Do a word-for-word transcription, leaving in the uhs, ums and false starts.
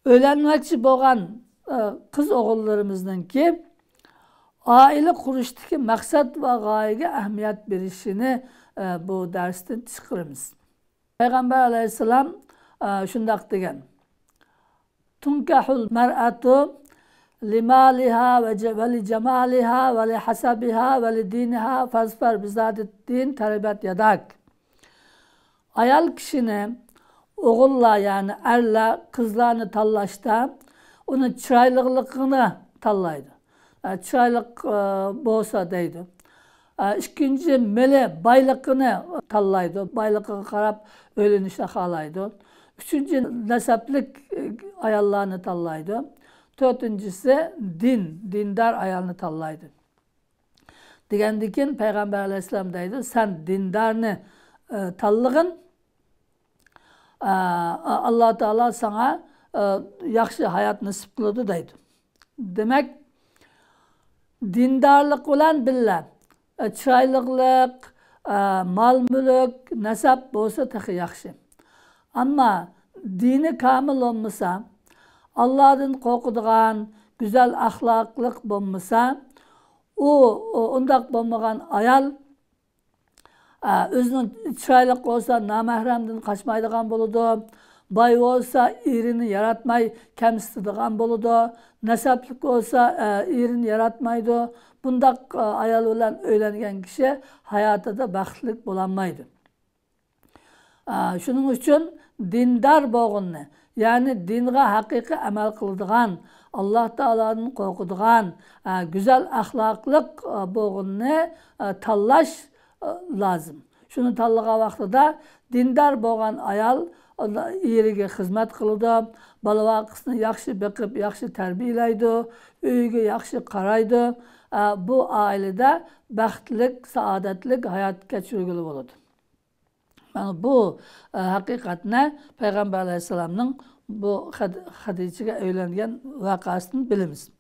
ئۆيلەنمەكچى بولغان، ئە، قىز ئوغۇللىرىمىزنىڭكى ئائىلە قۇرۇشتىكى مەقسەت ۋە غايىگە ئەھمىيەت بېرىشىنى، ئە، بۇ دەرستىن چىقىرىمىز. پەيغەمبەر ئەلەيھىسسالام، ئە، شۇنداق دېگەن: تۇنكەھۇل مەرئەتۇ لىمالىھا ۋە جە-، ۋە لىجامالىھا ۋە لىھەسەبىھا ۋە لىدىنىھا فەزفەر بىزاتىددىن تەرىبەت يەدەك. ئايال كىشىنى ئوغۇللار، يەنى ئەرلەر قىزلارنى تاللاشتا ئۇنى چىرايلىقلىقىنى تاللايدۇ. ئە، چىرايلىق، ئە، بولسا دەيدۇ. ئە، ئىككىنچى، مېلى بايلىقىنى تاللايدۇ. بايلىقىغا قاراپ ئۆيلىنىشنى خالايدۇ. ئۈچىنچى، نەسەبلىك، ئە، ئاياللارنى تاللايدۇ. تۆتىنچىسى، دىن، دىندار ئايالنى تاللايدۇ. دېگەندىن كېيىن پەيغەمبەر ئەلەيھىسسالام دەيدۇ، سەن دىندارنى، ئە، تاللىغىن، ئە، ئاللا تائالا ساڭا، ئە، ياخشى ھايات نېسىپ قىلىدۇ دەيدۇ. دېمەك، دىندارلىق بىلەن بىللە، ئە، چىرايلىقلىق، ئە، مال-مۈلۈك، نەسەب بولسا تېخى ياخشى. ئەمما دىنى كامىل بولمىسا، ئاللادىن قورقىدىغان، گۈزەل ئەخلاقلىق بولمىسا، ئۇ، ئۇ، ئۇنداق بولمىغان ئايال، ئە، ئۆزىنىڭ چىرايلىق بولسا، نامەھرەمدىن قاچمايدىغان بولىدۇ. باي بولسا، ئېرىنى ياراتماي، كەمسىتىدىغان بولىدۇ. نەسەبلىك بولسا، ئە، ئېرىنى ياراتمايدۇ. بۇنداق، ئە، ئايال بىلەن ئۆيلەنگەن كىشى ھاياتىدا بەختلىك بولالمايدۇ. ئە، شۇنىڭ ئۈچۈن دىندار بولغىنىنى، يەنى دىنغا ھەقىقىي ئەمەل قىلىدىغان، ئاللا تائالادىن قورقىدىغان، ئە، گۈزەل ئەخلاقلىق، ئە، بولغىنىنى، ئە، تاللاش، ئە، لازىم. شۇنى تاللىغان ۋاقتىدا دىندار بولغان ئايال ئېرىگە خىزمەت قىلىدۇ، بالا-ۋاقىسىنى ياخشى بېقىپ، ياخشى تەربىيەلەيدۇ، ئۆيىگە ياخشى قارايدۇ. ئە، بۇ ئائىلىدە بەختلىك، سائادەتلىك ھايات كەچۈرگىلى بولىدۇ. مانا بۇ، ئە، ھەقىقەتنى پەيغەمبەر ئەلەيھىسسالامنىڭ بۇ خەد-، خەدىچىگە ئۆيلەنگەن ۋەقەسىدىن بىلىمىز.